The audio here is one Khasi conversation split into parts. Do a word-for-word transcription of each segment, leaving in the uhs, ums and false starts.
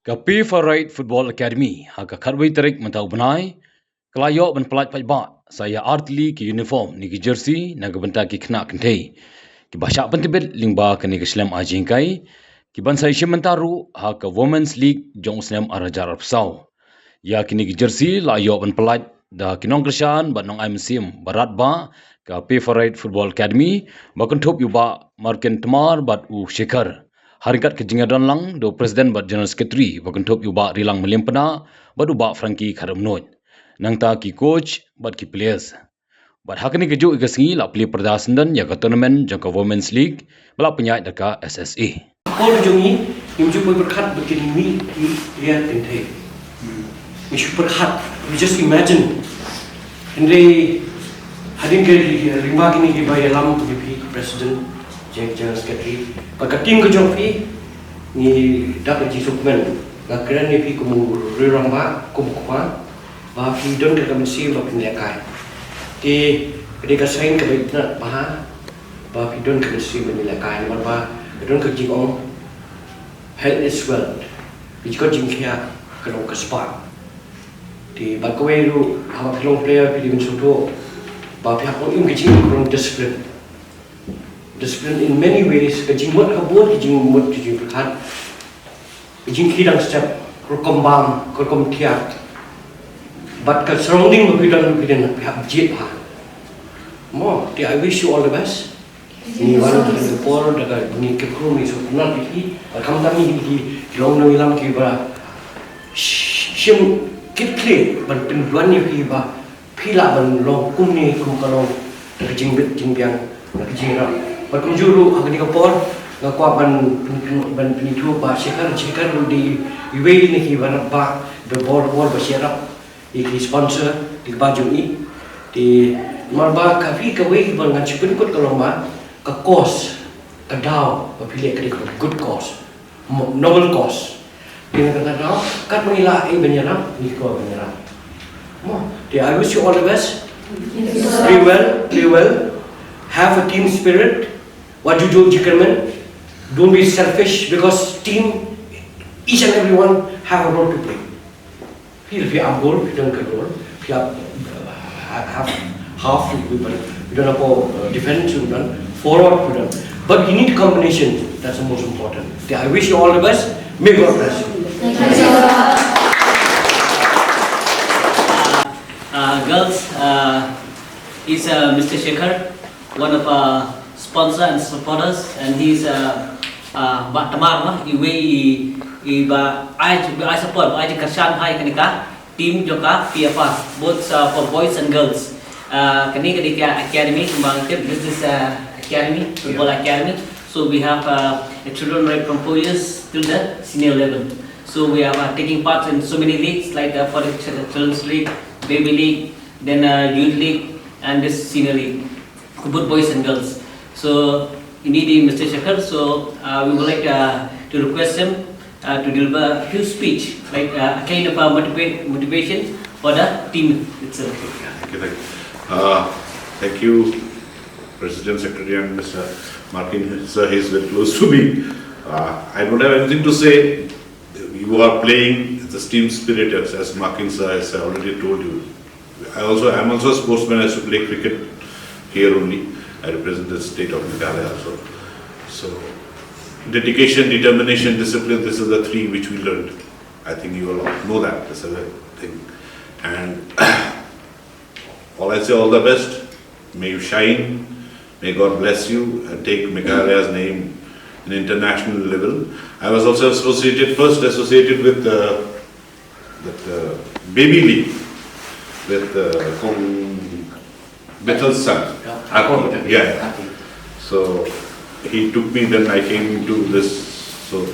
Ka Pay Forward Football Academy ha ka khatwei tarik mynta u bnai ka la ïoh ban pyllait paidbah sa ïa artylli ki uniform ne ki jersey na ka bynta ki khynnah kynthei kiba shah pyntbit lyngba kane ka snem ai jinghikai, kiban sa ïashim bynta ruh ha ka Women's League jong u snem ar hajar arphew saw. Ïa kine ki jersey la ïoh ban pyllait da ki nongkyrshan bad nongai mynsiem ba radbah ka Pay Forward Football Academy ba kynthup ïa u Bah Markin Tmar bad u Shekhar. Ha ryngkat ka jingïadon lang da u President bad General Secretary ba kynthup ïa u Bah Rilang Mylliem Pynah bad u Bah Frankie Kharumnuid. Nangta ki coach bad ki players. Bad ha kane kajuh ka sngi la plie pyrda syndon ïa ka tournament jong ka Women's League ba la pynïaid da ka S S A. Por jong ngi, ngim ju poi pyrkhat ba kin mih ki ïa kynthei. Ngi shu pyrkhat, you just imagine. Hynrei hadien ka ri-, rimba kine kiba ïalam ïa phi, President, Gen-, General Secretary, bad ka team ka jong phi, ngi da ka jingsngewkmen, nga kren ïa phi kum u rangbah, kum u kpa, ba phi don ka mynsiem ba phin lehkai. Te ka dei ka sign kaba itynnad bha ba phi don ka mynsiem ba phin lehkai, namar ba ka don ka jingong, health is wealth. Phi jingkoit jingkhiah ka long ka spah. Te bad kawei ruh, haba phi long player phi dei ban sngewthuh ba phi hap ban im ka jingim, ka long discipline. Discipline in many ways, ka jingmut, ka bun ka jingmut, ka jingpyrkhat, ka jingkhie dang step, ka rukom bam, ka rukom thiah. Bad ka surrounding ba phi don, phi don, phi hap jied bha. Mo, te I wish you all the best. Ngi wan ha kane ka por da ka bynta ka khun, ngi sngewtynnat ïa phi, bad khamtam ïa ki, ki long nongïalam kiba sh-, shim kit khlieh ban pynduh ïa phi ba phi lah ban long kumne kum ka long, da ka jingbit jingbiang, da ka jingïarap. Bad kumjuh ruh ha kane ka por nga kwah ban pyn-, pyn-, ban pynithuh ba Shekhar, Shekhar ruh dei iwei na kiba radbah, da bor bor ba shu ïarap ïa ki sponsor, ïa ki ba jong ngi. Te namar ba ka phi kawei ba ngan shu pynkut ka long ba ka cause, ka daw ba phi leh ka dei ka good cause, mo-, noble cause. Te na kata ka daw, katba ngi lah ei ban ïarap, ngi kwah ban ïarap. Mo, te I wish you all the best. Play well, play well. Have a team spirit. Wat ju jur jingkyrmen. Don't be selfish, because team, each and everyone have a role to play. Phi, phi ap gol, phi don ka gol, phi ap, uh, ha-, half, half, phi don, phi don hapoh, uh, defense, phi don forward, phi don. But you need combination. That's the most important. Okay, I wish you all the best. May God bless you. Uh, girls, uh, is, uh, Mister Shekhar, one of our sponsor and supporters, and he's, uh, uh, Bah Tmar, no? Iwei i, i ba ai, ba ai support, ba ai kyrshan ha kane ka team jong ka P F R, both, uh, for boys and girls. Uh, kane ka dei ka academy, kumba nga tip, this is, uh, academy, football academy. So we have, uh, the children right from four years till the senior level. So we are, uh, taking part in so many leagues, like, uh, for the ch-, children's league, baby league, then, uh, youth league, and this senior league, both boys and girls. So indeed, Mister Shekhar, so, uh, we would like, uh, to request him, uh, to deliver a few speech, like, uh, a kind of a motiva-, motivation for the team itself. Yeah, thank you, thank you. Uh, thank you, President, Secretary, and Mister Markin, sir, he's very close to me. Uh, I don't have anything to say. You are playing the team spirit, as, as Markin sir has already told you. I also, I'm also a sportsman. I used to play cricket here only. I represent the state of Meghalaya also. So, dedication, determination, discipline, this is the three which we learned. I think you all know that. This is a thing. And all I say, all the best. May you shine. May God bless you and take Meghalaya's name in international level. I was also associated, first associated with, uh, with, uh, Baby League, with, uh, Kong Bethel's son. Yeah. Arti. Yeah, yeah. Arti. So he took me, then I came into this. So,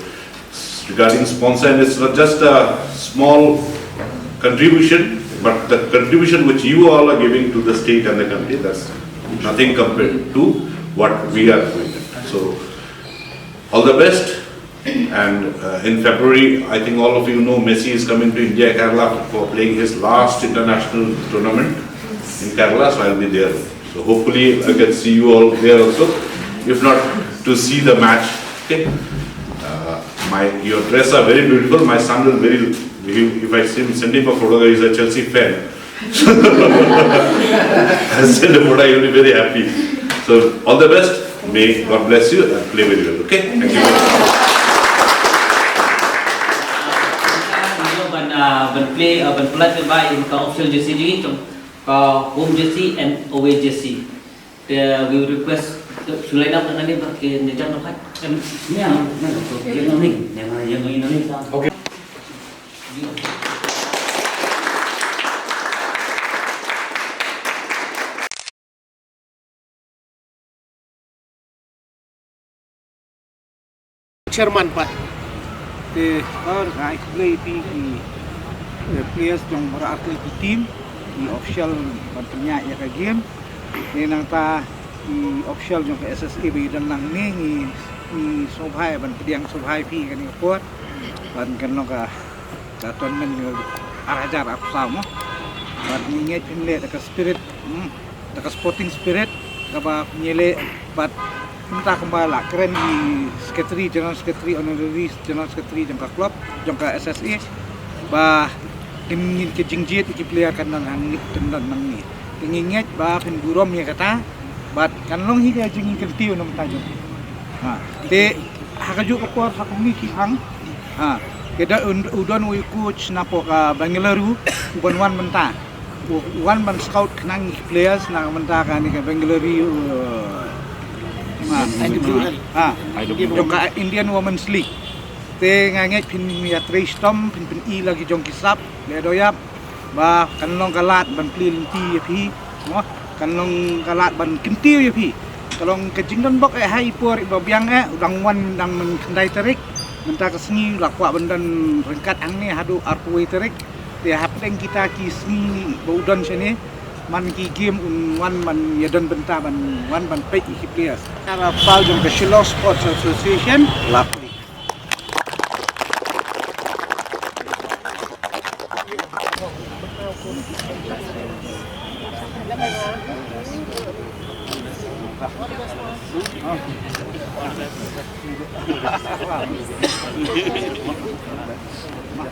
regarding sponsor, and it's not just a small contribution, but the contribution which you all are giving to the state and the country, that's nothing compared to what we are doing. So, all the best. And, uh, in February, I think all of you know Messi is coming to India, Kerala, for playing his last international tournament in Kerala, so I'll be there. So hopefully I can see you all there also, if not to see the match. Okay? Uh, My, your dress are very beautiful. My son will very, he, if I see him sending for photo, he's a Chelsea fan. I'll send a photo, he'll be very happy. So, all the best. May God bless you and play very well. Okay? Thank you very much. Ban, ah, ban play, ah, ban pynlait ba ïa ka official jersey jong ngi, ka home jersey and away jersey. Te we request to line up nangne ba ki ne jam na phat. Em, ne ang, ne ang, to, yang ni, yang ni, yang ni, yang ni. Okay. Chairman pat. Te, or, ngai khublei ïa phi ki, eh, players jong Mawryngkneng Athletic team, ki official ban pynïaid ïa ka game. Te nangta ki official jong ka S S A ba ïadon lang ne ngi, ngi sngewbha ban pdiang sngewbha ïa phi kane ka por. Ban kan long ka, ka tournament ka ar hajar arphew saw mo. Bad ngi ngeit phin leh da ka spirit, hmm, da ka sporting spirit kaba phin ïaleh bad kumta kumba la kren i secretary, general secretary, honorary general secretary jong ka club, jong ka S S A, ba kin ngin ka jingjied ïa ki player kan don hangne, kan don nangne. Te ngi ngeit ba phin burom ïa kata bad kan long hi ka jingkyntiew na bynta jong. Ha, te ha kajuh ka por ha ka mi ki hang. Ha, ka da un-, u don u coach napoh ka Bengaluru, u ban wan mynta. U, u wan ban scout khnang ki players na ka bynta kane ka Bengaluru, uh, ha, ha, jong ka Indian Women's League. Te nga ngeit phin ïatrei shitom, phin pyni la ki jong ki sap, leh doyap. Ba kan long ka lad ban plie lynti ïa phi, mo, kan long ka lad ban kyntiew ïa phi. Ka long ka jingdon bok eh ha i por iba biang eh, u dang wan dang mynkhyndai tarik. Mynta ka sngi la kwah ban don ryngkat hangne haduh arphew wei tarik. Te hapdeng kita ki sngi ba u don shane, man ki game un wan ban ïadon bynta ban wan ban peit ïa ki players. Ka la pal jong ka Shillong Sports Association la plie.